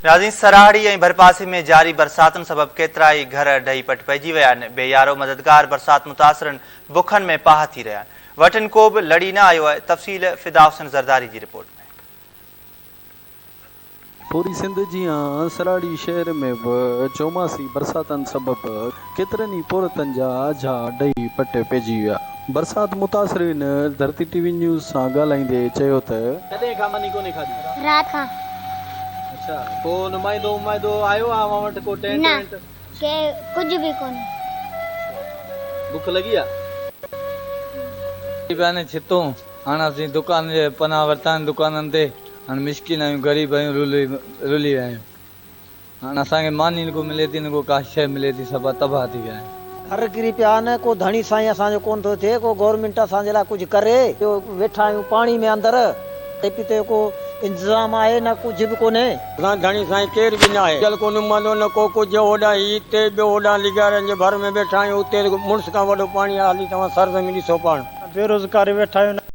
ناظرين سراهڙي ۽ ڀرپاسي ۾ جاري برساتن سبب ڪيترائي گهر ڊهي پٽ پئجي ويا آهن، بي يارو مددگار برسات متاثرن بکن ۾ پاهه ٿي رهيا آهن، وٽن ڪو به لڙي نه آيو آهي، تفصيل فدا حسين زرداري جي رپورٽ ۾. پوري سنڌ جيان سراڙي شهر ۾ به چوماسي برساتن سبب ڪيترن ئي پورهيتن جا اجها ڊهي پٽ پئجي ويا. برسات متاثرين ڌرتي ٽي وي نيوز سان ڳالهائيندي چيو ته. ڪڏهن کان ماني ڪونهي کاڌي؟ رات کان. اڇا ڪو نمائندو ومائندو آيو آ اوهان وٽ ڪو ٽينٽ نه وينٽ؟ ڪي ڪجهه به ڪونهي. بک لڳي آ؟ پيا آهن ڇتون هاڻ اسين دڪان جي پناهه ورتا آهن دڪانن تي هاڻ مسڪين آهيون غريب آهيون رلي رلي ويا آهيون هاڻ اسان کي ماني نه ڪو ملي ٿي نه ڪو ڪا شيء ملي ٿي سڀ تباهه ٿي ويا آهيون. گهر ڪري پيا آهن ڪو ڌڻي سائين اسان جو ڪونه ٿو ٿئي ڪو گورنمينٽ اسان جي لاء ڪجهه ڪري. جو ويٺا آهيون پاڻي ۾ اندر کاڌي پيتي جو ڪو انتظام آهي نه ڪجهه به ڪونهي. اسان ڌڻي سائين ڪير به ناهي. چل ڪو نمائندو نه ڪو ڪجهه هوڏانهن هي هتي ٻيو هوڏانهن لغارين جي ڀر ۾ ويٺا آهيون اتي مڙس کان وڏو پاڻي آهي هلي توهان سرزمين ڏسو پاڻ. بيروزگاري ويٺا آهيون.